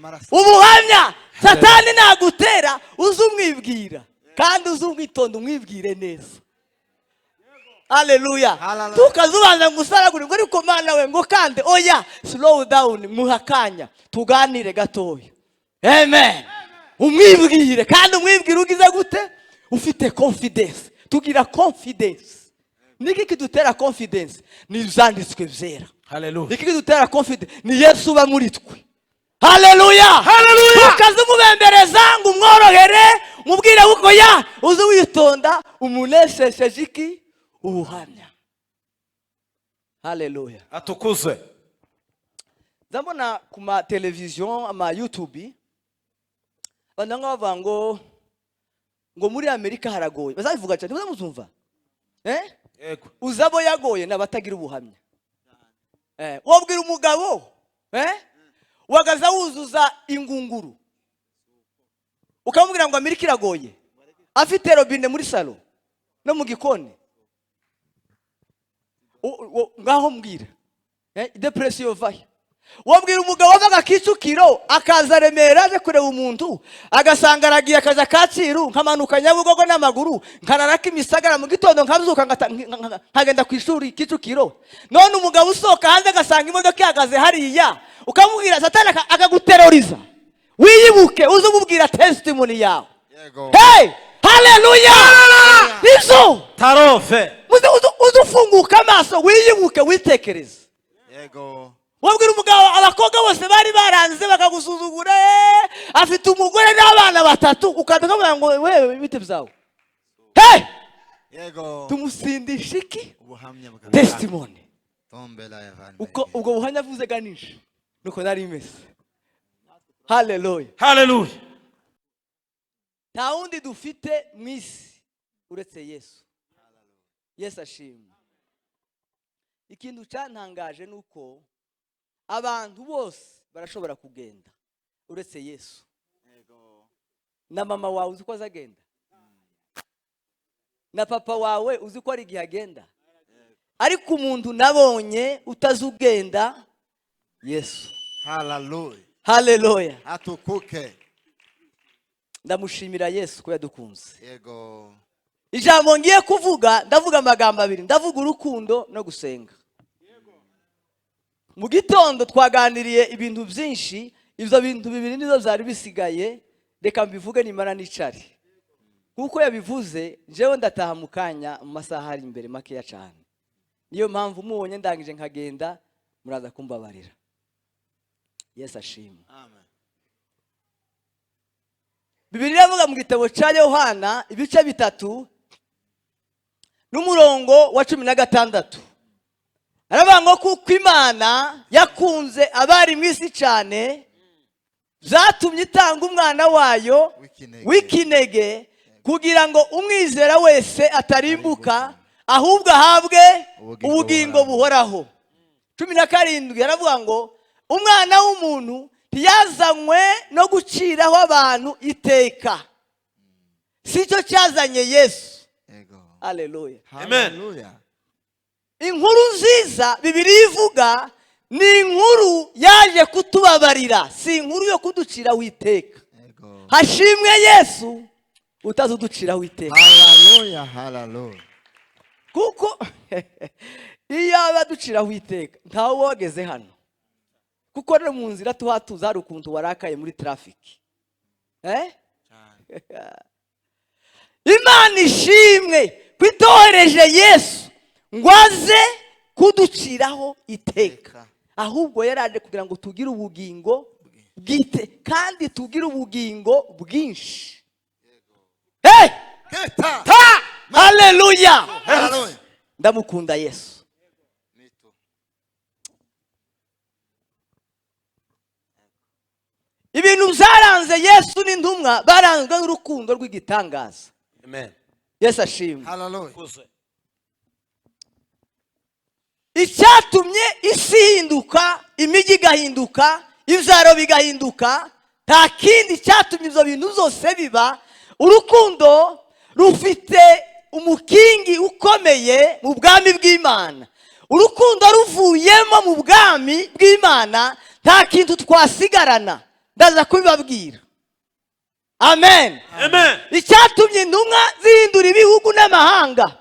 Amaraso. Ubuhamya, Satani nagutera, uze umwibwira kandi uze umwitonda, umwibwire neza. Haleluya. Hallelujah. Tukaza ubanza ngo usaragure ngo ariko Mana we, ngo kande oya, slow down, muha akanya tuganire gatoya. Amen. Umwibwire kandi umwibwire ugize gute? Ufite confidence. Tugira confidence. Niki kidutera confidence? Ni ibyanditswe byera. Haleluya. Iki kidutera confidence ni Yesu uba muri twe. Haleluya. Haleluya. Tukaza umubembereza ngo umworohere, umubwire uko ya uze witonda, umunesesheje iki? Ubuhamya. Haleluya. Atukuzwe. Ndabona ku ma televiziyo, ama YouTube, abantu bamwe bavuga ngo muri Amerika haragoye. Bazabivuga cyane, muzumva, eh? Yego. Uzabo yagoye ni abatagira ubuhamya. Wabwira umugabo, wagaza wuzuza ingunguru, ukamubwira ngo Amerika iragoye, afite robine muri salo no mu gikoni. Ngaho mbwira, depression vahe? Wabwira umugabo wavaga Kicukiro akaza Remera aje kureba umuntu, agasanga aragiye akaza Kacyiru, nkamanuka Nyabugogo n'amaguru, nkarara Kimisagara, mu gitondo nkabyuka nkagenda ku ishuri Kicukiro. None umugabo usohoka hanze agasanga imodoka ihagaze hariya, ukamubwira, Satani akaguteroriza. Wiyibuke, uze umubwira testimony yawe. Yego. Hey, haleluya, nizo Tarofe. Uze ufunguka amaso, wiyibuke, witekereze. Yego. Wabwira umugabo abakobwa bose bari baranze bakagusuzugura, afite umugore n'abana batatu, ukaza ukamubwira ngo wewe bite byawe? Hey! Yego. Tumusindisha iki? Ubuhamya bwa Testimony. Tombela ya Van. Uko ubwo buhamya avuze ganisha nuko nari imeze. Haleluya. Haleluya. Nta wundi dufite mu isi uretse Yesu. Yesu ashimwe. Ikintu cyantangaje ni uko abantu bose barashobora kugenda uretse Yesu. Yego. Na mama wawe uzi ko azagenda, na papa wawe uzi ko ari igihe agenda, ariko umuntu nabonye utazugenda, Yesu. Hallelujah. Haleluya. Atukuke. Ndamushimira Yesu ko yadukunze. Yego. Ijambo ngiye kuvuga, ndavuga amagambo abiri: ndavuga urukundo no gusenga. Mu gitondo twaganiriye ibintu byinshi, ibyo bintu bibiri nizo byari bisigaye. Reka mbivuge nimara nicare. Nk'uko yabivuze, njyewe ndataha mu kanya, mu masaha ari imbere makeya cyane. Niyo mpamvu mubonye ndangije nkagenda, muraza kumbabarira. Yesu ashimwe. Amen. Bibiliya iravuga mu gitabo cya Yohana ibice 3 n'umurongo wa 16, aravuga ngo kuko Imana yakunze abari mu isi cyane, byatumye itanga umwana wayo w'ikinege, w'ikinege, kugira ngo umwizera wese atarimbuka, ahubwo ahabwe ubugingo ubugingo buhoraho. buhoraho. 17 aravuga ngo umwana w'umuntu ntiyazanywe no guciraho abantu iteka. Si cyo cyazanye Yesu. Yego. Haleluya. Amen. Hallelujah. Inkuru nziza Bibiliya ivuga ni inkuru yaje kutubabarira, si inkuru yo kuduciraho iteka. Yego. Hashimwe Yesu utazuduciraho iteka. Hallelujah. Hallelujah. Kuko iyo aba aduciraho iteka, ntawe wageze hano. Kuko no mu nzira tuhatuza hari ukuntu warakaye muri traffic. Imana ishimwe ko itohereje Yesu ngo aze kuduciraho iteka, ahubwo yaraje kugira ngo tugire ubugingo bwite kandi tugire ubugingo bwinshi. Hey! Keta. Haleluya. Hallelujah. Ndamukunda Yesu. Me too. Ibintu byaranze Yesu n'intumwa, baranzwe n'urukundo rw'igitangaza. Amen. Yesu ashimwe. Hallelujah. Atukuzwe. Icyatumye isi ihinduka, imijyi igahinduka, ibyaro bigahinduka, nta kindi cyatumye ibyo bintu byose biba. Urukundo rufite umukingi ukomeye mu bwami bw'Imana. Urukundo ruvuyemo mu bwami bw'Imana, nta kintu twasigarana. Ndaza kubibabwira. Amen. Amen. Icyatumye intumwa zihindura ibihugu n'amahanga,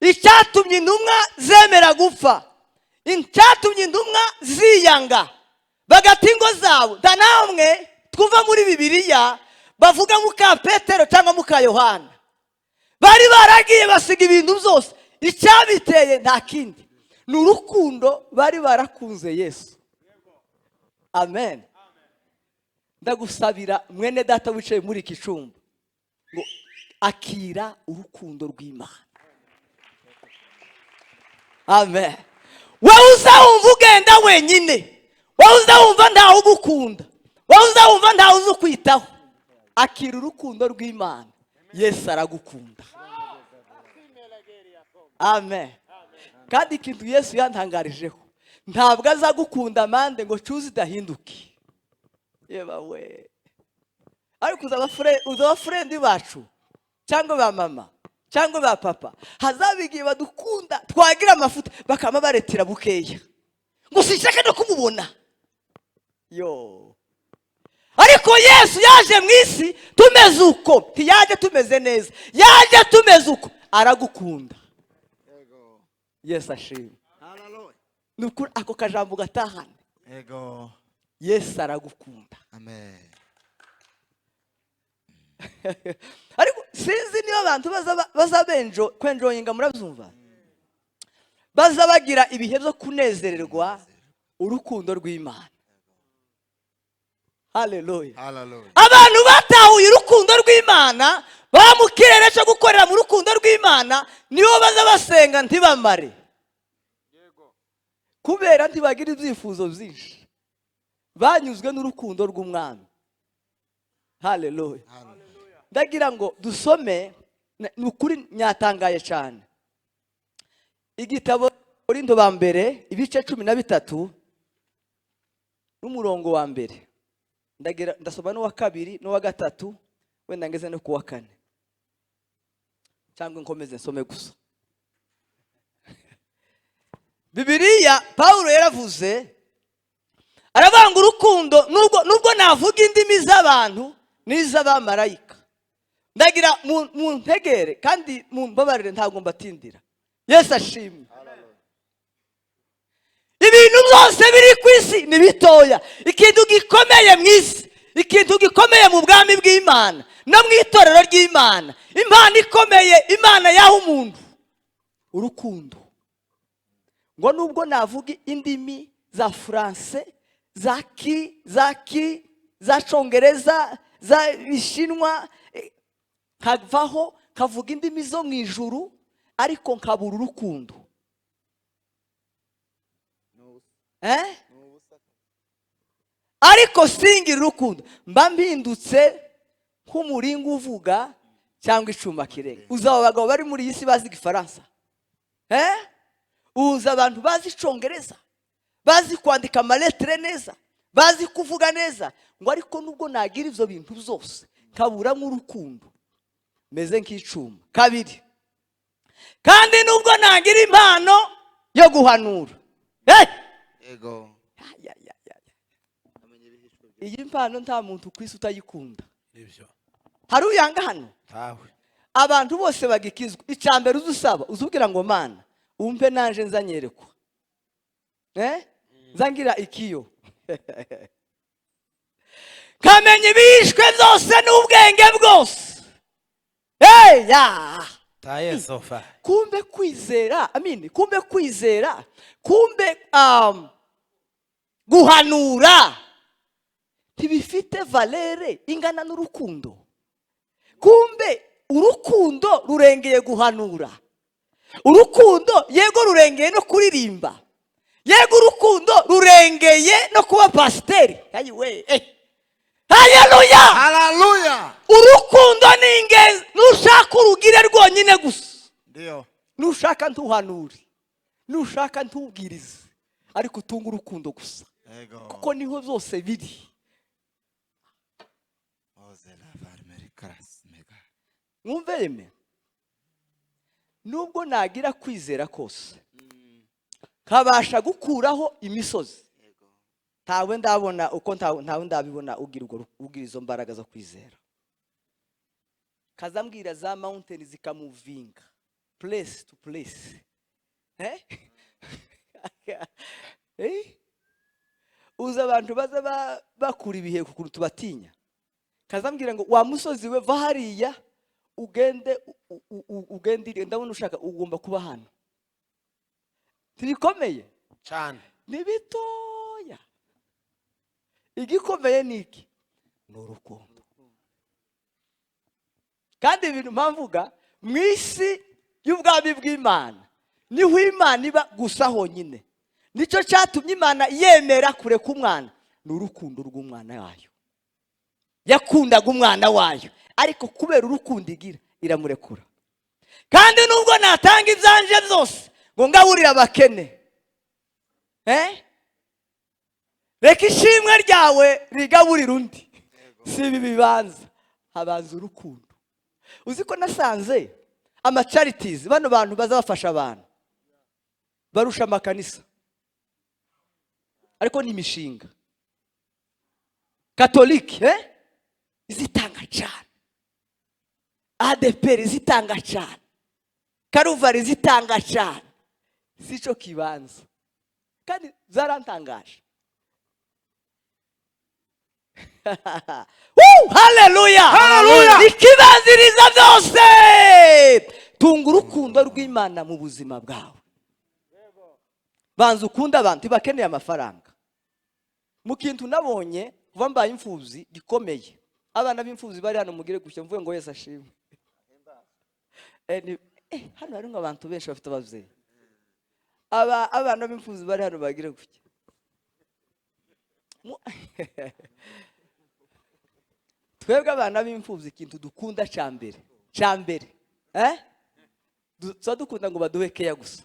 icyatumye intumwa zemera gupfa, icyatumye intumwa ziyanga bagata ingo zabo, nta namwe twumva muri Bibiliya bavuga muka Petero cyangwa muka Yohana. Bari baragiye basiga ibintu byose. Icyabiteye nta kindi, ni urukundo bari barakunze Yesu. Amen. Ndagusabira, mwene data wicaye muri iki cyumba, ngo akira urukundo rw'Imana. Amen. Wowe uzawumva ugenda wenyine, wowe uzawumva ntawe ugukunda, wowe uzawumva ntawe uzi ukwitaho, akira urukundo rw'Imana. Yesu aragukunda. Amen. Kandi ikintu Yesu yantangarijeho, ntabwo azagukunda amande ngo cuze idahinduke. Yeba we, ariko uza aba friend bacu cyangwa ba mama cyangwa ba papa, hazaba igihe badukunda, twagira amafuta bakaba baretera bukeya ngo sinshaka no kumubona yo. Ariko Yesu yaje mu isi tumeze uko, ntiyaje tumeze neza, yaje tumeze uko, aragukunda. Yesu ashimwe. Hallelujah. Ni ukuri, ako kajambo gatahane. Ego. Yesu aragukunda. Amen. Ariko sinzi niba abantu baza benjo kwenjoyinga, murabyumva, baza bagira ibihe byo kunezererwa urukundo rw'Imana. Haleluya. Hallelujah. Abantu batahuye urukundo rw'Imana, baba mu kirere cyo gukorera mu rukundo rw'Imana, nibo baza basenga ntibamare, kubera ntibagira ibyifuzo byinshi, banyuzwe n'urukundo rw'Umwami. Haleluya. Ndagira ngo dusome, ni ukuri nyatangaye cyane, igitabo Korinto ba mbere, ibice 13 n'umurongo wa mbere. Ndagira ndasoma n'uwa kabiri n'uwa gatatu, wenda ngeze no kuwa kane, cyangwa nkomeze nsome gusa Bibiliya. Pawulo yaravuze, aravanga urukundo, nubwo navuga indimi z'abantu n'iz'abamarayika. Ndagira mu ntegere kandi mumbabarire, ntabwo mbatindira. Yesu ashimwe. Ibintu byose biri ku isi ni bitoya. Ikintu gikomeye mu isi, ikintu gikomeye mu bwami bw'Imana no mu itorero ry'Imana, impano ikomeye Imana yaha umuntu, urukundo. Ngo nubwo navuga indimi za Furanse, za ki za Congereza, za Bishinwa, nkavaho nkavuga indimi zo mu ijuru, ariko nkabura urukundo, eh? Ariko singira urukundo, mba mpindutse nk'umuringa uvuga cyangwa icuma kirenga. Uzaba abagabo bari muri iyi si bazi Igifaransa, eh? Uza abantu bazi Icongereza, bazi kwandika amaletire neza, bazi kuvuga neza, ngo ariko nubwo nagira ibyo bintu byose nkaburamo urukundo, meze nk'icuma. Kabiri, kandi nubwo nagira impano yo guhanura. Eh! Ego. Ay, ay, ay, ay. Iyi mpano nta muntu ku isi utayikunda. Nibyo. Hari uyanga hano? Ntawe. Abantu bose bagikizwa, icya mbere uza usaba, uzubwira ngo: "Mana, umpe nanje nzanyerekwa, eh? Nzangira ikiyo nkamenya ibihishwe byose n'ubwenge bwose." Hey, ya. Taye sofa. Kumbe kwizera, amini, kumbe kwizera, kumbe guhanura ntibifite valeur ingana n'urukundo. Kumbe urukundo rurengeye guhanura, urukundo yego rurengeye no kuririmba, yego urukundo rurengeye no kuba pasiteri. Ayiwe, eh. Haleluya. Hallelujah. Urukundo ni ingenzi, nushaka urugire rwonyine gusa. Ndio. Nushaka ntuhanure, nushaka ntubwirize, ariko utunge urukundo gusa. Ego. Kuko niho byose biri. Oze la varmeri kras mega. Mwumve yeme, nubwo nagira kwizera kose nkabasha gukuraho imisozi. Ego. Ntawe ndabona uko ntawe ndabibona ugira urwo ugira izo mbaraga zo kwizera, kazambwira za mountain zikamuvinga place to place. Eh? Eh? Uzi abantu baza bakura ibihe ukuntu tubatinya. Kazambwira ngo: "Wa musozi we, va hariya ugende ugende iriya, ndabona ushaka ugomba kuba hano." Ntibikomeye? Cyane. Ni bitoya. Igikomeye ni iki? Ni urukundo. Kandi ibintu mpamvuga mu isi y'ubwami bw'Imana, niho Imana iba gusa honyine. Nicyo cyatumye Imana yemera kureka umwana, ni urukundo rw'umwana wayo. Yakundaga umwana wayo, ariko kubera urukundo igira iramurekura. Kandi nubwo natanga ibyanje byose ngo ngaburire abakene, eh? Reka ishimwe ryawe rigaburire undi. Si ibi bibanza, habanza urukundo. Uzi ko nasanze ama charities, bano bantu baza bafasha abantu, barusha amakanisa? Ariko ni imishinga katolike, eh? Izitanga cyane, ADEPR izitanga cyane, Karuvari izitanga cyane. Si cyo kibanza. Kandi zarantangaje. Woo! Haleluya! Haleluya! Ikibanziriza byose, tunga urukundo rw'Imana mu buzima bwawe. Banza ukunde abantu, ntibakeneye amafaranga. Mu kintu nabonye kuva mbaye imfubyi gikomeye, abana b'imfubyi bari hano, mugire gutya mvuge ngo: "Yesu ashimwe." Hano harimo abantu benshi bafite ababyeyi. Abana b'imfubyi bari hano bagire gutya. Twebwe abana b'imfubyi, ikintu dukunda cya mbere cya mbere, eh? Tuba dukunda ngo baduhe keya gusa.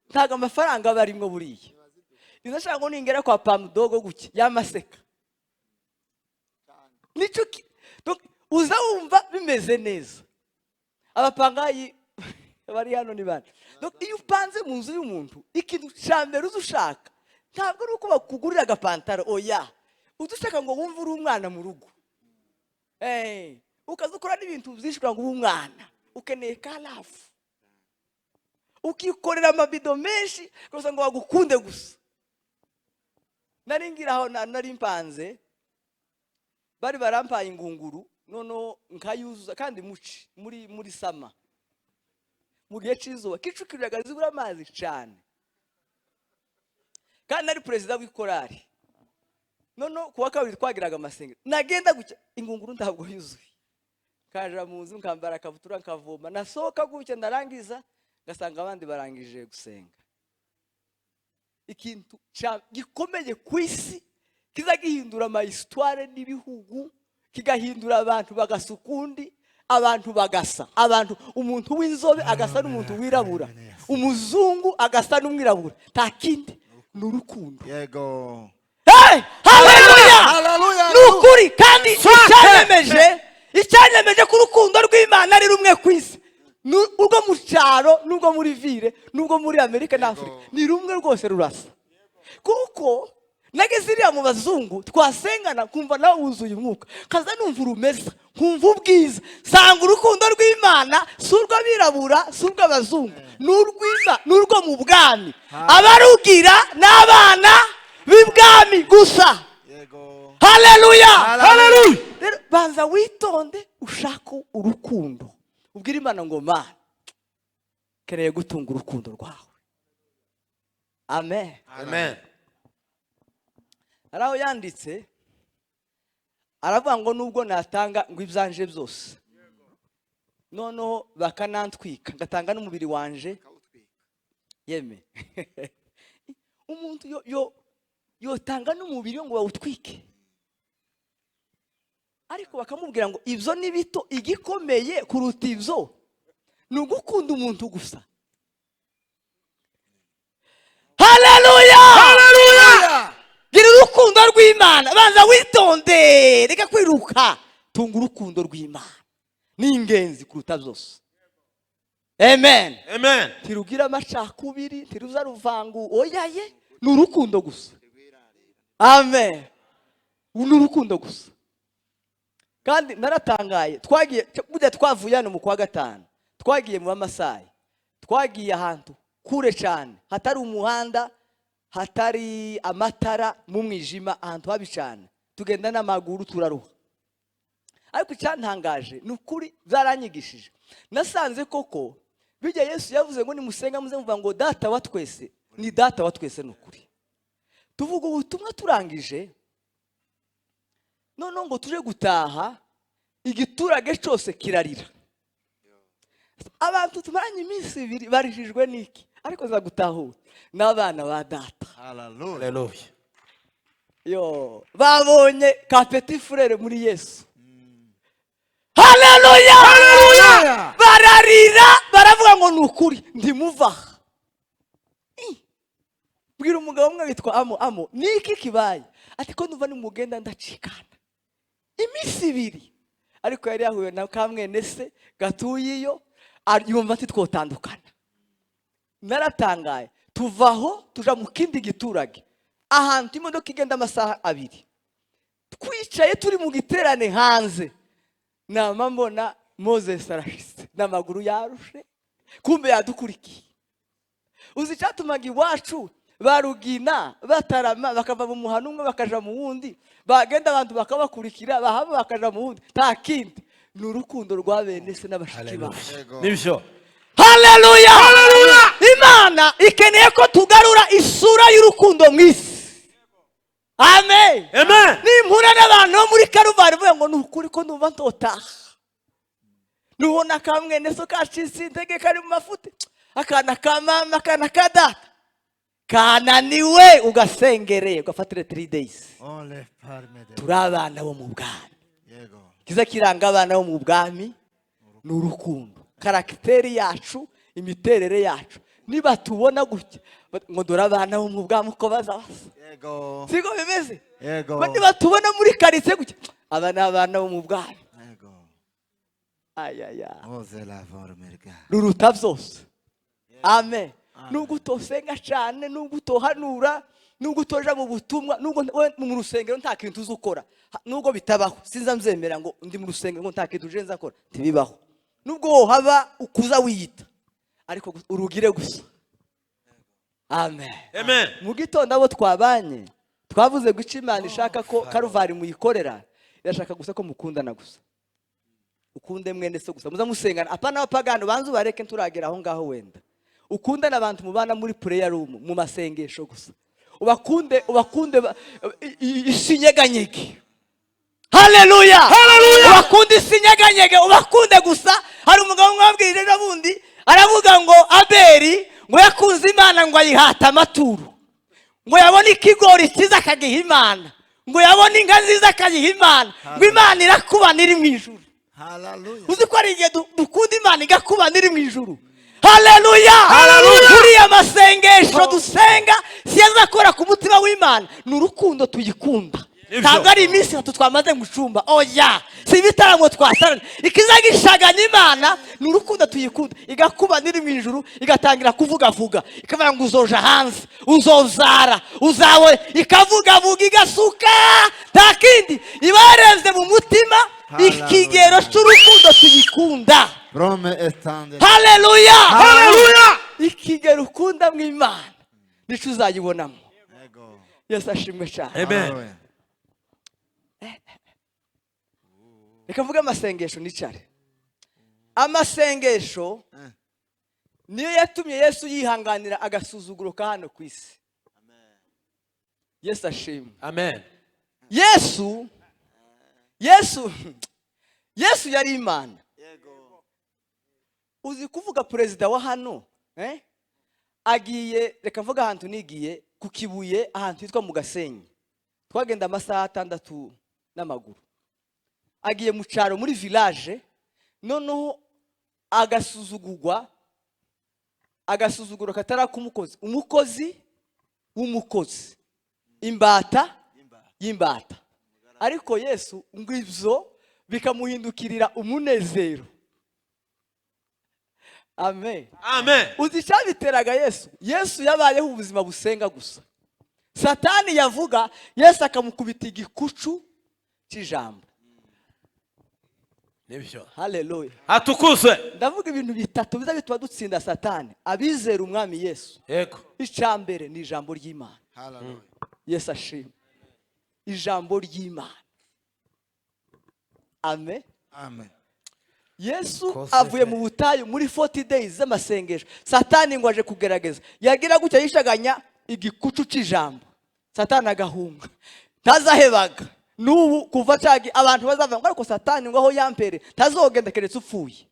Ntabwo amafaranga aba arimwo. Buriya izo ngo ningera kwa pamudogo gutya yamaseka, nicyo donc, uza wumva bimeze neza. Abapangayi bari hano ni bande? Donc, iyo upanze mu nzu y'umuntu, ikintu cya mbere uza ushaka ntabwo ari uko bakugurira agapantaro, oya. Uza ushaka ngo wumve uri umwana mu rugo. Ukaza ukora n'ibintu byinshi kugira ngo ube umwana. Ukeneye ka love, ukikorera amabido menshi gusa ngo bagukunde gusa. Nari ngira aho nari mpanze, bari barampaye ingunguru, noneho nkayuzuza. Kandi muci muri summer, mu gihe cy'izuba, Kicukiro zibura amazi cyane. Kandi nari perezida w'ikorari. Noneho kuwa kabiri twagiraga amasengero. Nagenda gutya, ingunguru ntabwo yuzuye. Nkaja mu nzu, nkambara akabutura, nkavoma. Nasohoka gutya, ndarangiza, ngasanga abandi barangije gusenga. Ikintu gikomeye ku isi kiza gihindura ama histoires n'ibihugu, kigahindura abantu bagasa ukundi, abantu bagasa abantu, umuntu w'inzobe agasa n'umuntu wirabura, umuzungu agasa n'umwirabura, nta kindi, ni urukundo. Yego. Hey! Haleluya! Haleluya! Ni ukuri. Kandi icyanyemeje ko urukundo rw'Imana ari rumwe ku isi, ni urwo mu cyaro n'urwo muri ville n'urwo muri Amerika na Afurika, ni rumwe rwose, rurasa. Kuko nageze iriya mu bazungu, twasengana nkumva nawe wuzuye umwuka, nkaza numva urumeza, nkumva ubwiza, nsanga urukundo rw'Imana si urw'abirabura, si urw'abazungu, ni urw'Imana, ni urwo mu bwami. Abarugira ni abana b'ibwami gusa. Yego. Haleluya! Haleluya! Rero banza witonde, ushake urukundo, ubwire Imana ngo: "Mana, keneye gutunga urukundo rwawe." Amen. Amen. Hari aho yanditse, aravuga ngo nubwo natanga ngo ibyanje byose, noneho bakanantwika, ngatanga n'umubiri wanje. Yeme, umuntu yo yotanga n'umubiri we ngo bawutwike, ariko bakamubwira ngo ibyo ni bito, igikomeye kuruta ibyo ni ugukunda umuntu gusa. Haleluya! Gira urukundo rw'Imana. Banza witonde, reka kwiruka, tunga urukundo rw'Imana, ni ingenzi kuruta byose. Amen. Amen. Ntirugira amacakubiri, ntiruza ruvangu, oya ye, ni urukundo gusa. Amen. Ni urukundo gusa. Kandi naratangaye, twagiye burya, twavuye hano mu kwa gatanu, twagiye mu Bamasayi, twagiye ahantu kure cyane, hatari umuhanda, hatari amatara, mu mwijima, ahantu habi cyane, tugenda n'amaguru, turaruha. Ariko icyantangaje ni ukuri, byaranyigishije, nasanze koko bijya Yesu yavuze ngo nimusenga muze muvuga ngo "Data wa twese", ni Data wa twese. Ni ukuri, tuvuga ubutumwa turangije, noneho ngo tuje gutaha, igiturage cyose kirarira. Abantu tumaranye iminsi 2 barijijwe n'iki? Ariko za gutahura n'abana ba Data. Hallelujah. Haleluya. Yo, babonye ka petit frère muri Yesu. Haleluya! Bararira, baravuga ngo ni ukuri ntimuva aha. Ih, bwira umugabo umwe witwa Amo: "Amo, ni iki kibaye?" Ati: "Ko numva nimugenda ndacikana." Iminsi 2, ariko yari yahuye na kamwene se gatuye iyo, yumva ati twotandukana. Naratangaye, tuvaho tuja mu kindi giturage, ahantu imodoka igenda amasaha 2. Twicaye turi mu giterane hanze, nama mbona Moses arashize n'amaguru, yarushe, kumbe yadukurikiye. Uzi icyatumaga iwacu barugina, batarama, bakava mu muhano umwe bakaja mu wundi, bagenda abantu bakabakurikira, bahava bakaja mu wundi? Nta kindi, ni urukundo rwa bene se n'abashiki babo. Yego. Nibyo. Haleluya! Imana ikeneye ko tugarura isura y'urukundo mu isi. Amen. Amen. Nimpura n'abantu bo muri Karuvari, uvuga ngo ni ukuri ko numva ntotaha, nubona kamwene so kacitse intege, kari mu mafuti, akana ka mama, akana ka data kananiwe, ugasengereye, ugafatire 3 days. On les parme de Turi abana bo mu bwami. Yego. Kiza kiranga abana bo mu bwami ni urukundo. Caractère yacu, imiterere yacu, niba tubona gutya ngo dore abana bo mu bwami uko baza basa. Yego. Siko bimeze? Yego. Ngo niba tubona muri karitsiye gutya, aba ni abana bo mu bwami. Yego. Ayaya. Oze la forme ga. Ruruta byose. Amen. Nubwo utosenga cyane, nubwo utohanura, nubwo utoja mu butumwa, nubwo we mu rusengero nta kintu uzi ukora, nubwo bitabaho, sinza mbyemera ngo ndi mu rusengero ngo nta kintu uje nzakora, ntibibaho. Nubwo wohaba ukuza wiyita, ariko urugire gusa. Amen. Amen. Mu gitondo abo twabanye twavuze guca Imana ishaka ko Karuvari muyikorera, irashaka gusa ko mukundana gusa, ukunde mwene so gusa, muza musengana, apana abapagani, banze ubareke, nturagera aho ngaho. Wenda ukundane abantu mubana muri prayer room, mu masengesho gusa, ubakunde, ubakunde isi nyeganyege. Haleluya! Ubakunde isi nyeganyege, ubakunde gusa. Hari umugabo umwe ejo bundi aravuga ngo Abeli ngo yakunze Imana, ngo ayihata amaturo, ngo yabone ikigori cyiza akagiha Imana, ngo yabone inka nziza akayiha Imana, ngo Imana irakubana iri mu ijuru. Hallelujah. Uzi ko hari igihe dukunda Imana igakubana iri mu ijuru? Haleluya! Buriya masengesho dusenga si yo azakora ku mutima w'Imana, ni urukundo tuyikunda. Nibyo. Ntabwo ari iminsi 3 twamaze mu cyumba, oya, si ibitaramo twasarana. Ikiza gishaganya Imana ni urukundo tuyikunda, igakubana iri mu ijuru, igatangira kuvugavuga, ikavuga ngo uzoja hanze, uzozara, uzawe, ikavugavuga, igasuka. Nta kindi, iba yarenze mu mutima ikigero cy'urukundo tuyikunda. Rome estande. Haleluya! Haleluya. Ikigero ukunda mu Imana nico uzayibonamo. Yego. Yesu ashimwe cyane. Amen. Hallelujah. Reka mvuge amasengesho nicare. Amasengesho niyo yatumye Yesu yihanganira agasuzuguro ka hano ku isi. Yesu ashimwe. Amen. Yesu, Yesu, Yesu yari Imana. Uzi kuvuga perezida wa hano, eh? Agiye, reka mvuga ahantu nigiye ku Kibuye, ahantu hitwa mu Gasenyi, twagenda amasaha 6 n'amaguru. Agiye mu cyaro, muri village, noneho agasuzugurwa, agasuzuguro katari ak'umukozi, umukozi w'umukozi, imbata y'imbata. Ariko Yesu ngo ibyo bikamuhindukirira umunezero. Amen. Amen. Uzi icyabiteraga Yesu? Yesu yabayeho ubuzima busenga gusa. Satani yavuga, Yesu akamukubita igikucu cy'ijambo. Nibyo. Haleluya. Atukuzwe. Ndavuga ibintu bitatu biza bituma dutsinda Satani, abizera Umwami Yesu. Icya mbere ni ijambo ry'Imana. Hallelujah. Yesu ashima ijambo ry'Imana. Amen. Amen. Yesu Kose avuye pe. mu butayu muri 40 days z'amasengesho. Satani ngo aje kugerageza, yagira gutya yishaganya igikucu cy'ijambo, Satani agahunga, ntazahebaga. N'ubu kuva cagi abantu bazavuga ngo ariko Satani ngo aho yampere ntazogenda keretse upfuye.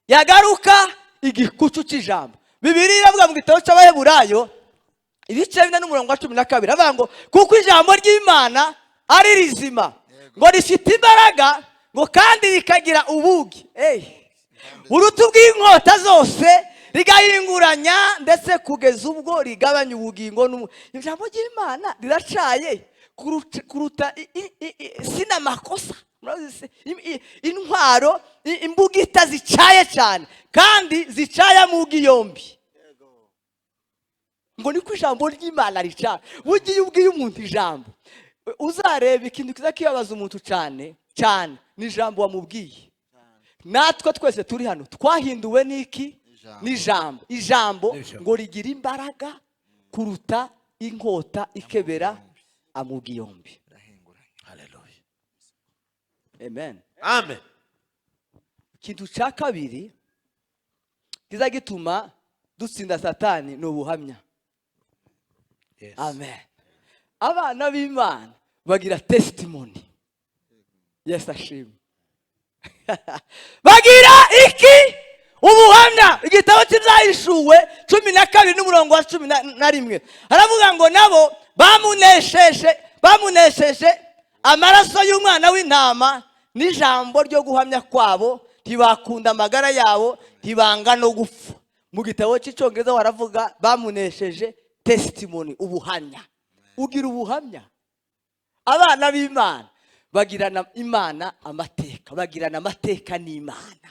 Yagaruka igikucu cy'ijambo. Bibiliya iravuga mu gitabo cy'Abaheburayo ibice 4 n'umurongo wa 12, avuga ngo kuko ijambo ry'Imana ari rizima, ngo rifite imbaraga, ngo kandi rikagira ubugi, Ey! Uruti bw'inkota zose, rigahinguranya ndetse kugeza ubwo rigabanya ubugingo Ijambo ry'Imana riracaye kuruta sinamakosa. Murabizi se? Intwaro, imbugita zicaye cyane kandi zicaye amugi yombi, ngo niko ijambo ry'Imana ricana. Burya iyo ubwiye umuntu ijambo, uzareba ikintu kiza kibabaza umuntu cyane cyane ni ijambo wamubwiye. Natwe twese turi hano twahinduwe n'iki? Ijambo. N'ijambo. Ijambo Nibyo. ngo rigira imbaraga kuruta inkota ikebera amugi yombi. Haleluya. Amen. Amen. Ikintu cya kabiri kiza gituma dutsinda Satani ni ubuhamya. Amen. Abana b'Imana bagira testimony. Yesu ashimwe. Bagira iki? Ubuhamya. Igitabo cy'Ibyahishuwe 12 n'umurongo wa 11 haravuga ngo nabo bamunesheje amaraso y'umwana w'intama n'ijambo ryo guhamya kwabo, ntibakunda amagara yabo, ntibanga no gupfa. Mu gitabo cy'Icyongereza baravuga bamunesheje testimony, ubuhamya. Ugira ubuhamya. Abana b'Imana bagirana Imana amateka, bagirana amateka n'Imana.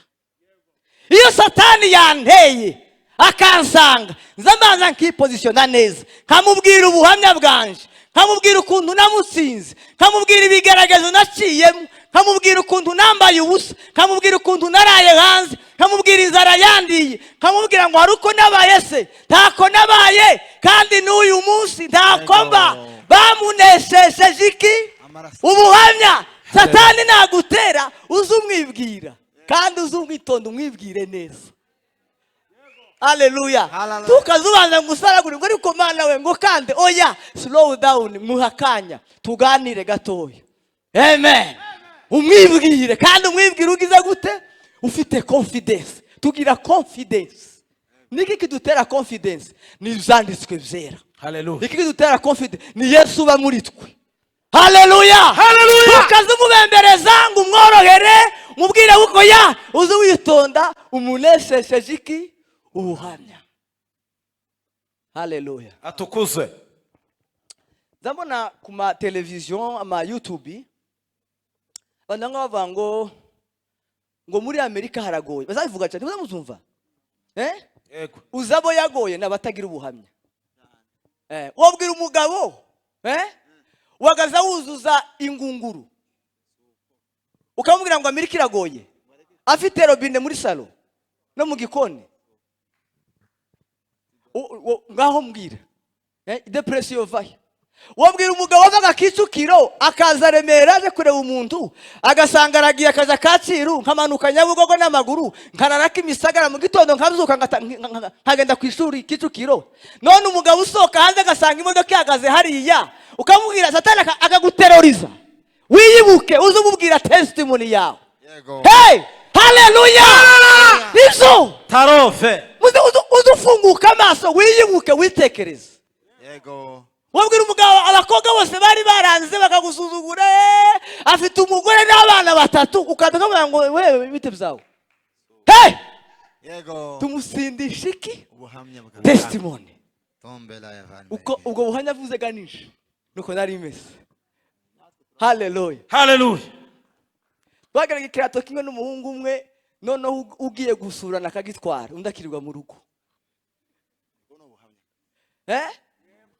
Iyo Satani yanteye akansanga, nza mbanza nkipozisiyona neza, nkamubwira ubuhamya bwanje, nkamubwira ukuntu namutsinze, nkamubwira ibigaragazo naciyemo, nkamubwira ukuntu nambaye ubusa, nkamubwira ukuntu naraye hanze, nkamubwira inzara yandiye, nkamubwira ngo hari uko nabaye se, ntako nabaye, kandi n'uyu munsi ntako mba. Bamuneshesheje iki? Amaraso. Ubuhamya. Satani nagutera, uze umwibwira, kandi uze umwitonda, umwibwire neza. Haleluya. Hallelujah. Tukaza ubanza ngo usaragure ngo ariko Mana we, ngo kandi oya, slow down, muha akanya tuganire gatoya. Amen. Umwibwire, kandi umwibwire ugize gute? Ufite confidence. Tugira confidence. Niki kidutera confidence? Ni ibyanditswe byera. Haleluya. Iki kidutera confidence ni Yesu uba muri twe. Haleluya. Haleluya. Tukaza umubembereza ngo umworohere, umubwire uko ya uze witonda, umunesesheje iki? Ubuhamya. Haleluya. Atukuzwe. Ndabona ku ma televiziyo, ama YouTube, abantu bamwe bavuga ngo muri Amerika haragoye. Bazabivuga cyane, muzumva, eh? Yego. Uzabo yagoye ni abatagira ubuhamya. Wabwira umugabo, wagaza wuzuza ingunguru, ukamubwira ngo Amerika iragoye, afite robine muri salo no mu gikoni. Ngaho mbwira, depression vahe? Wabwira umugabo wavaga Kicukiro akaza Remera aje kureba umuntu, agasanga aragiye akaza Kacyiru, nkamanuka Nyabugogo n'amaguru, nkarara Kimisagara, mu gitondo nkabyuka nkagenda ku ishuri Kicukiro. None umugabo usohoka hanze agasanga imodoka ihagaze hariya, ukamubwira, Satani akaguteroriza. Wiyibuke, uze umubwira testimony yawe. Yego. Hey, haleluya! Nibyo. Tarove. Uze ufunguka amaso, wiyibuke, witekereze. Yego. Wabwira umugabo abakobwa bose bari baranze bakagusuzugura, afite umugore n'abana batatu, ukaza ukamubwira ngo wewe bite byawe? Hey! Yego. Tumusindisha iki? Ubuhamya bwa Testimony. Tombela ya Van. Uko ubwo buhamya avuze ganisha nuko nari meze. Haleluya. Haleluya. Twageraga ikirato kimwe n'umuhungu umwe, noneho ugiye gusurana akagitwara, undi akirirwa mu rugo.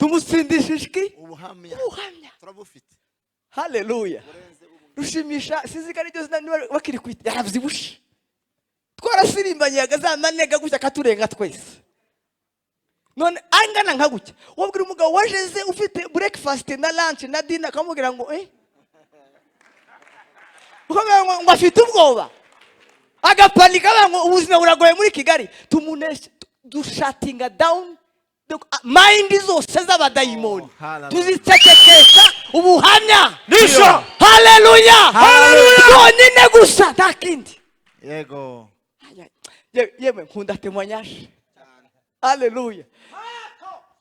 Tumutsindisha iki? Ubuhamya. Ubuhamya. Turabufite. Haleluya. Burenze ubu. Rushimisha, sinzi ko ariryo zina niba bakiri kwita, yarabyibushe, twarasirimbanye za manega gutya, akaturenga twese, none angana nka gutya. Wabwira umugabo wajeze ufite breakfast na lunch na dinner, akamubwira ngo ukamubwira ngo afite ubwoba, agapanika, avuga ngo ubuzima buragoye muri Kigali. Tumuneshe, dushuttinga down mind zose z'abadayimoni. Oh, hallelujah. Tuzicecekesha ubuhamya. Nisho. Haleluya. Hallelujah. Byonyine gusa, nta kindi. Yego. Yemwe, nkunda témoignage. Haleluya,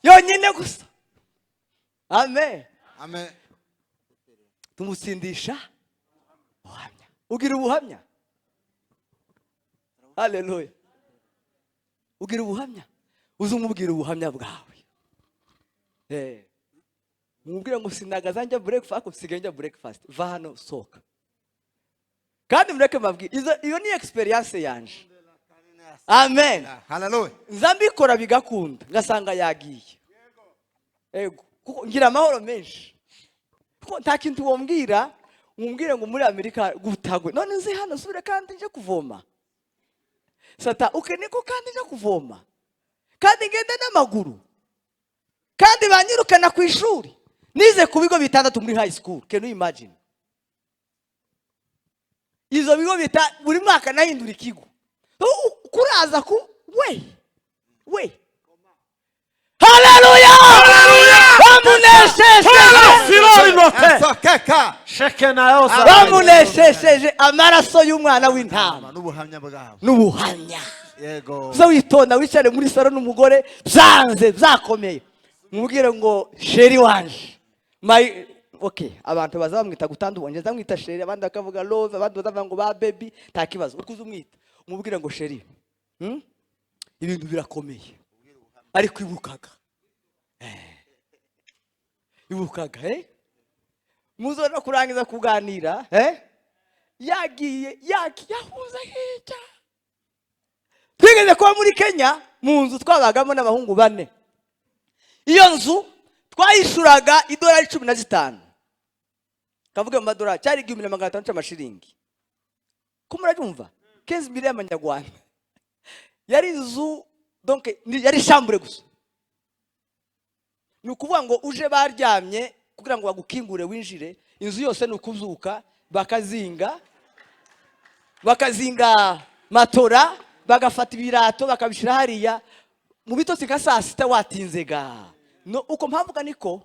yonyine gusa. Amen. Amen. Tumutsindisha ubuhamya. Ugira ubuhamya? Haleluya. Ugira ubuhamya? Uze umubwira ubuhamya bwawe. Mumubwire ngo sinagaza njya breakfast, ariko nsigaye njya breakfast. Va hano, sohoka. Kandi mureke mbabwire, iyo ni experience yanje. Amen. Hallelujah. Nza mbikora bigakunda, ngasanga yagiye. Ego, kuko ngira amahoro menshi, kuko nta kintu wombwira, wumbwire ngo muri Amerika gutagwe, none nzi hano subire kandi nje kuvoma sata ukeneko, kandi nje kuvoma, kandi ngende n'amaguru, kandi banyirukana ku ishuri. Nize ku bigo bitandatu muri high school. Can you imagine? Izo bigo bita buri mwaka nahindura ikigo. Kuraza ku we we. Haleluya, bamuneshesheje. Filori note. Sokeka. Shekenayosa. Bamuneshesheje amaraso y'umwana w'intama. N'ubuhamya bwabo. N'ubuhamya. Yego. Uza witonda, wicare muri salo n'umugore, byanze byakomeye, mubwire ngo chéri wanje, my, okay. Abantu baza bamwita gutandukanye, nza mwita chéri, abandi bakavuga love, abandi bazavuga ngo ba baby, nta kibazo. Uko uza umwita, umubwire ngo chéri, Ibintu birakomeye, ariko ibukaga, ibukaga, muzo no kurangiza kuganira, yagiye, yagiye, yahuza hirya. Twigeze kuba muri Kenya mu nzu twabagamo n'abahungu bane. Iyo nzu twayishuraga idolari 15, kavuge mu madolari cyari 1500 cy'amashiringi, ko murabyumva, 15 mille y'amanyarwanda. Yari inzu, donc yari chambre gusa. Ni ukuvuga ngo uje baryamye, kugira ngo bagukingure winjire inzu yose ni ukuzuka, bakazinga, bakazinga matora, bagafata ibirato bakabishyira hariya mu bitotsi nka saa sita watinze ga. No uko mpavuga niko.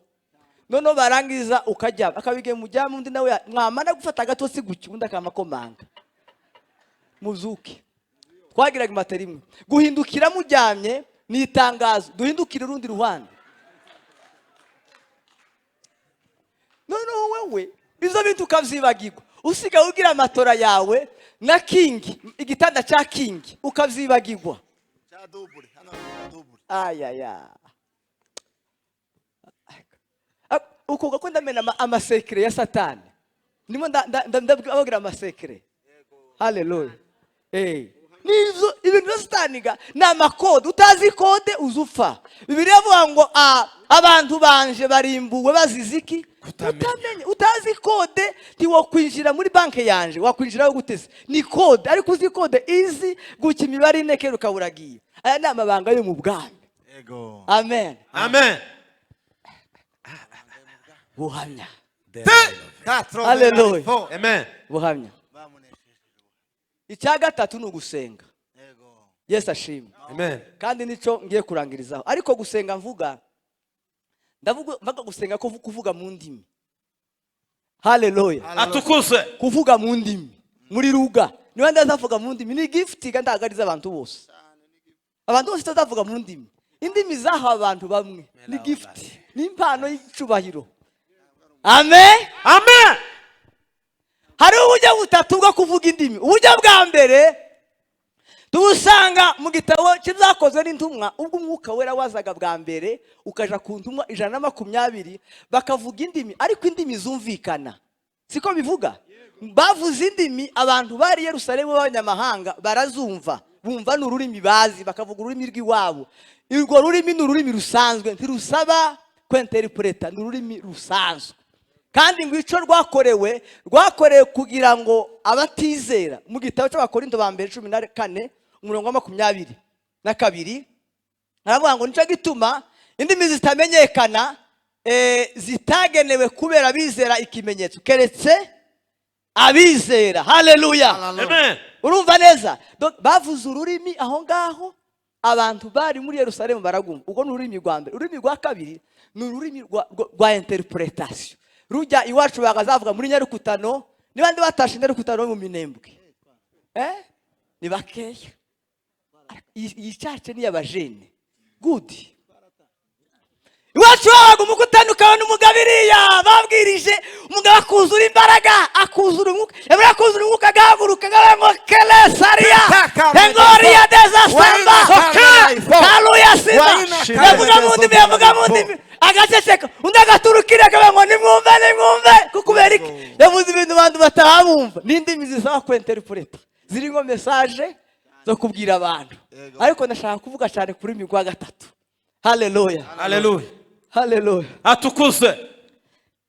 Noneho barangiza ukajya, akabigiye mujyamo, undi nawe mwamara gufata agatotsi gutya, undi akamakomanga muzuke. Twagiraga imatera imwe. Guhindukira muryamye ni itangazo, duhindukire urundi ruhande. Noneho wewe ibyo bintu ukabyibagirwa, usigaye ugira amatora yawe na king, igitanda cya king ukabyibagirwa. Cya double hano, cya double. Ayaya, uko ko ndamena amasecret ya Satani, ndimo ndababwira amasecret. Haleluya. Nizo ibintu bya Satani ga ni amakode. Utazi code uzupfa. Bibiliya ivuga ngo abantu banje barimbuwe bazize iki? Kutamenya. Kutamenya. Utazi code ntiwakwinjira muri banki yanje. Wakwinjiraho gute se? Ni code. Ariko uzi code izi guca imibare ine, kera ukaba uragiye. Aya ni amabanga yo mu bwami. Yego. Amen. Amen. Buhamya. Quatre. Hallelujah. Four. Amen. Buhamya. Bamunesheje. Icya gatatu ni ugusenga. Yego. Yesu ashimwe. Amen. Kandi nicyo ngiye kurangirizaho. Ariko gusenga mvuga, ndavuga mvuga gusenga ko kuvuga mu ndimi. Haleluya. Atukuzwe. Kuvuga mu ndimi muri ruga, niba ndazavuga mu ndimi, ni gift kandi ntabwo ari iz'abantu bose. Abantu bose batazavuga mu ndimi. Indimi zahawe abantu bamwe, ni gift, ni impano y'icubahiro. Amen. Amen. Hariho uburyo butatu bwo kuvuga indimi. Uburyo bwa mbere tubusanga mu gitabo cy'Ibyakozwe n'Intumwa, ubwo Umwuka Wera wazaga bwa mbere ukaja ku ntumwa 120, bakavuga indimi, ariko indimi zumvikana. Siko bivuga? Bavuze indimi, abantu bari i Yerusalemu b'abanyamahanga barazumva, bumva ni ururimi bazi, bakavuga ururimi rw'iwabo. Urwo rurimi ni ururimi rusanzwe, ntirusaba kwinterpreta, ni ururimi rusanzwe. Kandi ngo icyo rwakorewe, rwakorewe kugira ngo abatizera. Mu gitabo cy'Abakorinto ba mbere 14, umurongo wa 22, aravuga ngo nicyo gituma indimi zitamenyekana zitagenewe kubera abizera ikimenyetso, keretse abizera. Haleluya! Amen. Urumva neza? Donc, bavuze ururimi aho ngaho, abantu bari muri Yerusalemu baragumva. Ubwo ni ururimi rwa mbere. Ururimi rwa kabiri ni ururimi rwa interpretation, rujya iwacu bakazavuga muri Nyarukutano. Niba ndi batashe Nyarukutano mu Minembwe, ni bakeya. Iyi church ni iy'abajene. Good. Iwacu babaga umukutano, ukabona umugabo iriya babwirije, umugabo akuzura imbaraga, akuzura umwuka. Yabura kuzura umwuka, agahaguruka, akavuga ngo kelesariya engoriya dezasamba kaluya sima. Yavuga mu ndimi, yavuga mu ndimi, agaceceka. Undi agaturukira, akavuga ngo nimwumve, nimwumve. Kuko kubera iki? Yavuze ibintu abantu batahabumva. N'indimi zisaba kwinterpreta, zirimo message zo kubwira abantu. Ariko ndashaka kuvuga cyane ku rurimi rwa gatatu. Haleluya! Haleluya! Haleluya! Atukuzwe.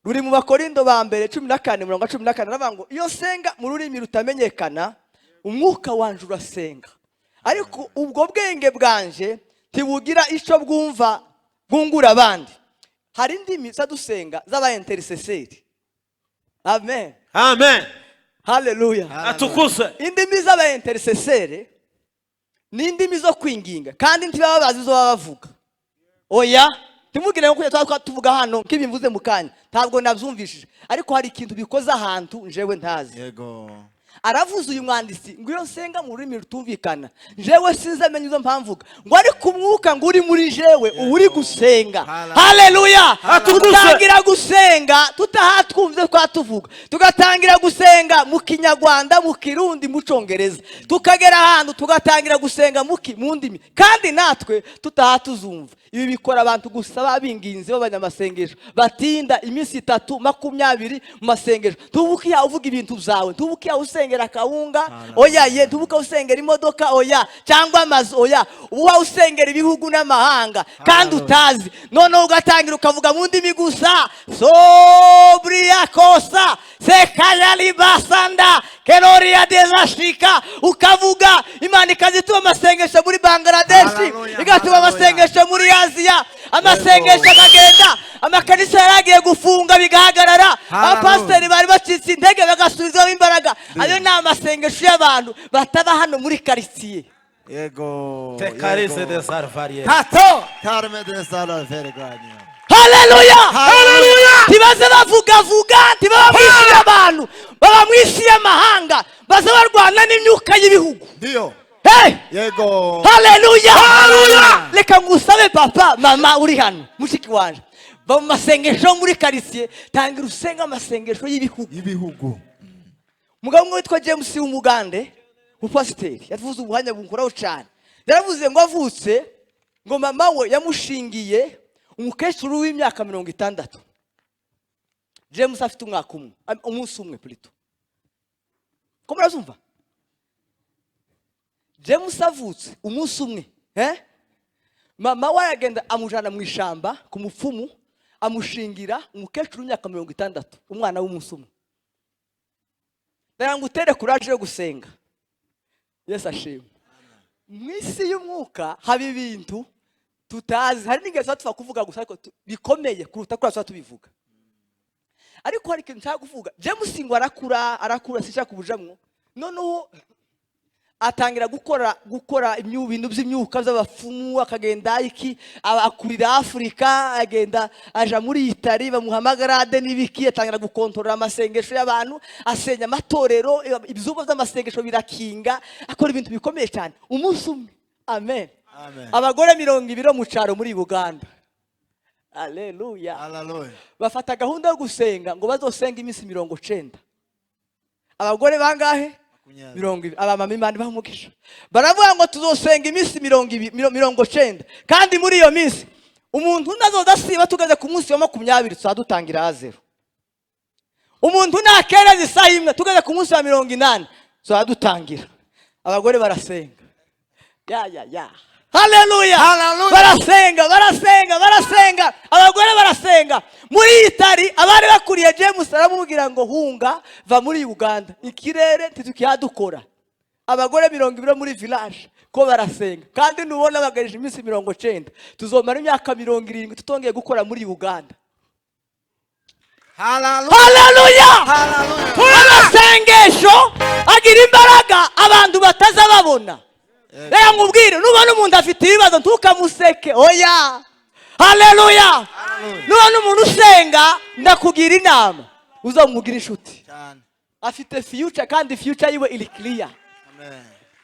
Ruri mu Bakorindo ba mbere 14, umurongo wa 14. Aravuga ngo iyo nsenga mu rurimi rutamenyekana, umwuka wanje urasenga, ariko ubwo bwenge bwanje ntibugira icyo bwumva bwungura abandi. Hari indimi dusenga z'aba intercesseurs. Amen. Amen. Haleluya! Atukuzwe. Indimi z'aba intercesseurs ni indimi zo kwinginga, kandi ntibaba bazi izo baba bavuga. Oya, ntimugire ngo kujya twa tuvuga hano nk'ibi mvuze mu kanya, ntabwo nabyumvishije, ariko hari ikintu bikoze ahantu njewe ntazi. Aravuze uyu mwanditsi ngo iyo nsenga mu rurimi rutumvikana, jewe sinzamenya izo mpamvuga, ngo ariko umwuka ngo uri muri jewe uba uri gusenga. Haleluya! Atukuzwe. Tutangira gusenga tutahatwumve twatuvuga, tugatangira gusenga mu Kinyarwanda, mu Kirundi, mu Cyongereza, tukagera ahantu tugatangira gusenga mu ndimi, kandi natwe tutahatuzumva. Ibi bikora abantu gusa babinginze b'abanyamasengesho, batinda iminsi 3, 20 mu masengesho. Ntubuke uvuga ibintu byawe, ntubuke usengera akawunga, oya ye, ntubuke usengera imodoka, oya, cyangwa amazu, oya. Uba usengera ibihugu n'amahanga kandi utazi. Noneho ugatangira ukavuga mu ndimi gusa, sobriya kosa sekayalibasanda keroria dezashika, ukavuga, Imana ikazituma amasengesho muri Bangladeshi, Hallelujah, igatuma hallelujah. amasengesho muri Aziya, amasengesho akagenda. Amakanisa yaragiye gufunga bigahagarara, Hallelujah. abapasiteri bari bacitse intege bagasubizwamo imbaraga. Ayo ni amasengesho y'abantu bataba hano muri karitsiye. Yego. Tekarise Yego. de sarvarie. Tato. Carme de Salverganio. Haleluya! Haleluya! Ntibaze bavugavuga, ntibaba mu isi y'abantu, baba mu isi y'amahanga, baze barwana n'imyuka y'ibihugu. Ndio. Hey! Yego. Haleluya! Reka ngusabe, papa, mama uri hano, mushiki wanje, va mu masengesho yo muri karitsiye, tangira usenga amasengesho y'ibihugu. Ibihugu. Umugabo umwe witwa James w'Umugande, umupasiteri, yavuze ubuhamya bunkoraho cyane. Yaravuze ngo avutse, ngo mama we yamushingiye umukecuru w'imyaka 60. James afite umwaka umwe, umunsi umwe plutôt. Ko murazumva? James avutse umunsi umwe, eh? Mama we aragenda amujana mu ishamba ku mupfumu, amushingira umukecuru w'imyaka 60, umwana w'umunsi umwe. Ndagira ngo utere courage yo gusenga. Yesu ashimwe! Mu isi y'umwuka haba ibintu tutazi, hari n'igihe tuba tupfa kuvuga gusa, ariko bikomeye kuruta kuriya tuba tubivuga. Ariko hari ikintu nshaka kuvuga. James ngo arakura, arakura, sinshaka kubujamwo. Noneho atangira gukora ibintu by'imyuka by'abapfumu, akagenda iki, akurira Afurika, agenda aja muri Itali, bamuha amagarade n'ibiki, atangira gukontorora amasengesho y'abantu, asenya amatorero, ibyumba by'amasengesho birakinga, akora ibintu bikomeye cyane. Umunsi umwe, amen, Amen. abagore 20 bo mu cyaro muri Uganda, aleluya, Hallelujah. bafata gahunda yo gusenga ngo bazosenga iminsi 90. Abagore bangahe? 20. 20. Abamama, Imana ibaha, baravuga ngo tuzosenga iminsi 20, 90, kandi muri iyo minsi umuntu nazoza asiba, tugeze ku munsi wa 20 tuzaba dutangira zero. Umuntu nakereza isaha imwe, tugeze ku munsi wa 80 tuzaba dutangira. Abagore barasenga, ya ya ya. Haleluya! Hallelujah. Barasenga, barasenga, barasenga, abagore barasenga muri Itali. Abari bakuriye James aramubwira ngo: "Hunga, va muri Uganda, ikirere ntitukihadukora." Abagore 20 bo muri village ko barasenga, kandi nubona bagarisha iminsi 90, tuzomara imyaka 70 tutongeye gukora muri Uganda. Hallelujah. Haleluya! Hallelujah. Amasengesho agira imbaraga abantu bataza babona. Reka nkubwire, nubona umuntu afite ibibazo, ntukamuseke, oya. Haleluya! Nubona umuntu usenga, ndakugira inama, uzamugira inshuti. Cyane. Afite future, kandi future yiwe iri clear. Amen.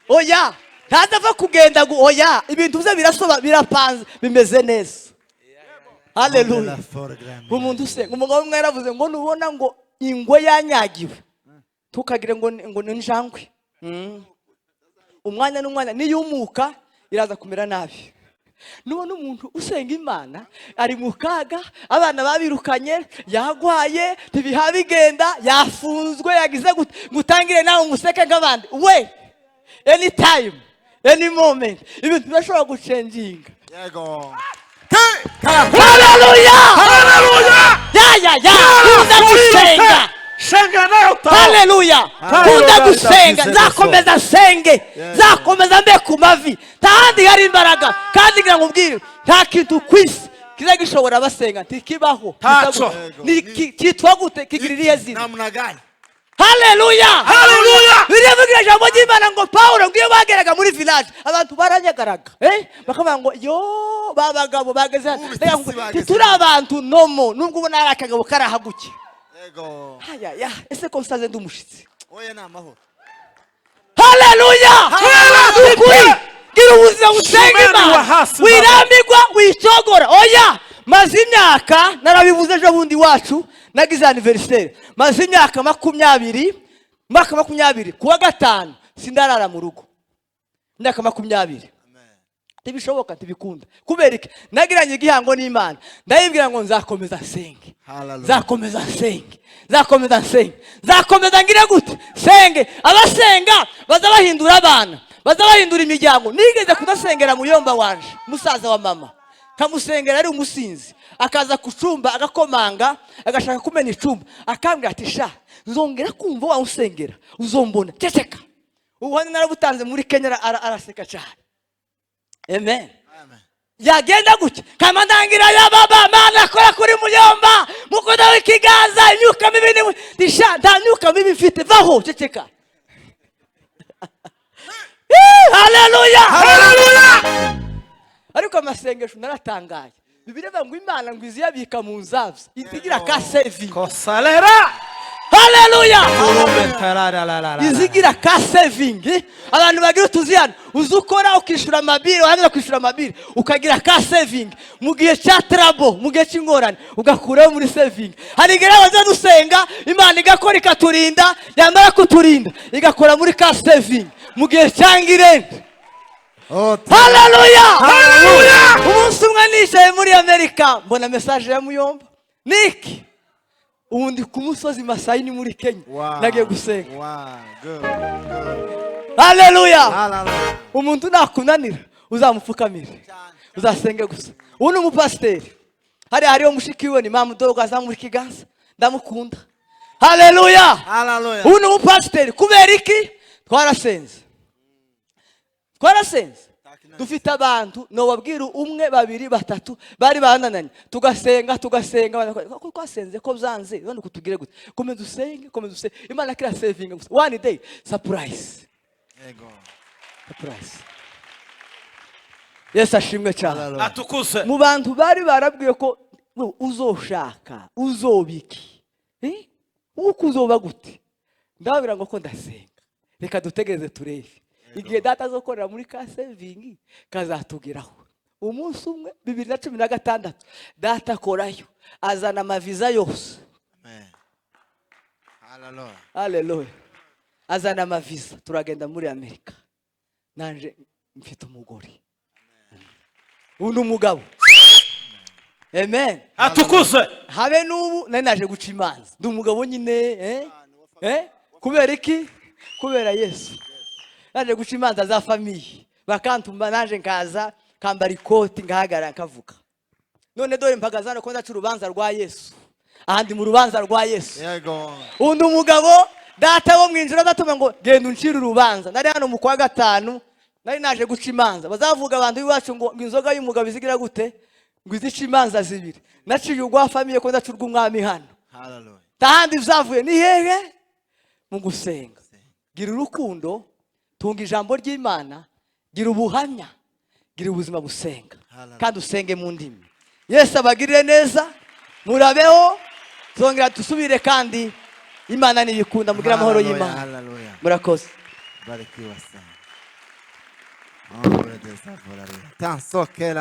Oya, ntazava kugenda oya, ibintu bye birasoba, birapanze, bimeze neza. Haleluya! Umuntu usenga, umugabo umwe yaravuze ngo nubona ngo ingwe yanyagiwe, ntukagire ngo ni injangwe. Umwanya n'umwanya niyumuka iraza kumera nabi. Nubona umuntu usenga Imana ari mu kaga, abana babirukanye, yagwaye, ntibiha bigenda, yafunzwe, yagize gute, ngo utangire nawe umuseke nk'abandi we. Anytime, any moment, ibintu birashobora gucenginga. Yego. Haleluya! Ya ya ya, kunda gusenga. Shenga nayo taho. Haleluya! Kunda gusenga, nzakomeza nsenge, nzakomeza mbe ku mavi. Nta handi hari imbaraga. Kandi ngira ngo ubwire, nta kintu ku isi kiza gishobora basenga, ntikibaho. Ntaco. Ni kitwa gute? Kigira irihe zina? Namna gani? Haleluya! Haleluya! Birivugira ijambo ry'Imana ngo Pawulo, ngo iyo bageraga muri village, abantu baranyagaraga, bakavuga ngo: "Yo, ba bagabo bageze hano." Ubu Reka isi nkubwire, bageze. ntituri abantu nomo, nubwo ubona hari akagabo karahaguke. Yego. Haya ya, ese ko nsaze ndi umushitsi? Oya, ni amahoro. Haleluya! Ukuri, gira ubuzima busenga Shimeni Imana. wa hasi. Wirambirwa, wicogora, oya. Maze imyaka, narabivuze ejo bundi iwacu nagize anniversaire, maze imyaka 20, mwaka 20 kuwa gatanu sindarara mu rugo, imyaka 20. Ntibishoboka, ntibikunda. Kubera iki? Nagiranye igihango n'Imana, ndayibwira ngo nzakomeza nsenge. Hallelujah. Nzakomeza nsenge, nzakomeza nsenge, nzakomeza ngire gute? Senge. Abasenga baza bahindura abana, baza bahindura imiryango. Nigeze kudasengera muyomba wanje, musaza wa mama, nkamusengera ari umusinzi, akaza ku cumba agakomanga, agashaka kumena icumba, akambwira ati: "Sha, nzongera kumva wawusengera, uzombona, ceceka." Ubuhamya narabutanze muri Kenya, araseka cyane. Amen. Amen. Yagenda gutya kama ndangira ya baba, Mana akora kuri muyomba, mukoda w'ikiganza, imyuka mibi ni disha, nta myuka mibi mfite, vaho, ceceka. Haleluya! Haleluya! Ariko amasengesho, naratangaye. Bibiliya ivuga ngo Imana ngo iziyabika mu nzabyo, itigira ka saving. Kosalera. Haleluya! Izigira ka saving. Abantu bagira utuzi hano, uzi ukora ukishyura amabiri, warangiza kwishyura amabiri ukagira ka saving mu gihe cya trouble, mu gihe cy'ingorane ugakuraho muri saving. Hari igihe baza dusenga, Imana igakora, ikaturinda, yamara kuturinda igakora muri ka saving mu gihe cya ngirente. Oh, Haleluya! Haleluya! Umunsi umwe nicaye muri Amerika, mbona message ya muyomba niki: "Ubu ndi ku musozi Masayi, ni muri Kenya, nagiye gusenga." Wow, good, good. Haleluya! Hallelujah. Umuntu nakunanira, uzamupfukamire, uzasenge gusa. Ubu ni umupasiteri hariya, hariho mushiki we, ni mama udogo, azamura ikiganza, ndamukunda. Haleluya! Hallelujah. Ubu ni umupasiteri. Kubera iki? Twarasenze, twarasenze. Dufite abantu nobabwira, umwe, babiri, batatu, bari banananye, tugasenga, tugasenga, ko twasenze ko byanze, none kutugire gute? Komeza usenge, komeza usenge, Imana kira savinga gusa. One day, surprise. Yego. Surprise. Yesu ashimwe cyane. Hallelujah. Atukuse. Mu bantu bari barabwiye ko we, uzoshaka uzobiki, eh? Uko uzoba gute, ndababwira ngo ko ndasenga, reka dutegereze turebe igihe data azokorera muri ka saving kazatugeraho. Umunsi umwe, 2016, data akorayo, azana amaviza yose. Amen. Hallelujah. Haleluya! Azana amaviza, turagenda muri Amerika. Nanje mfite umugore, ubu ni umugabo. Amen. Atukuse. Habe n'ubu nari naje guca imanza, ndi umugabo nyine, eh? Eh? Kubera iki? Kubera Yesu. Naje guca imanza za famille. Bakantuma, naje nkaza kambara ikoti, ngahagarara, nkavuga. None dore mpagaze hano ko ndaca urubanza rwa Yesu. Ahandi mu rubanza rwa Yesu. Yego. Undi umugabo data wo mu inzira adatuma ngo genda uncire urubanza. Nari hano mu kwa gatanu, nari naje guca imanza. Bazavuga abantu b'iwacu ngo inzoga y'umugabo izigira gute? Ngo izica imanza zibiri. Naciye urwa famille, ko ndaca urw'umwami hano. Hallelujah. Tahandi uzavuye ni hehe? Mu gusenga. Gira urukundo, tunga ijambo ry'Imana, gira ubuhamya, gira ubuzima busenga. Hallelujah. Kandi usenge mu ndimi. Yesu abagirire neza, murabeho. Tuzongera dusubire kandi Imana nibikunda. Mugire amahoro Hallelujah, y'Imana. Hallelujah. Murakoze. Barikiwa sana. Ombre de Savoraria. Tansokela.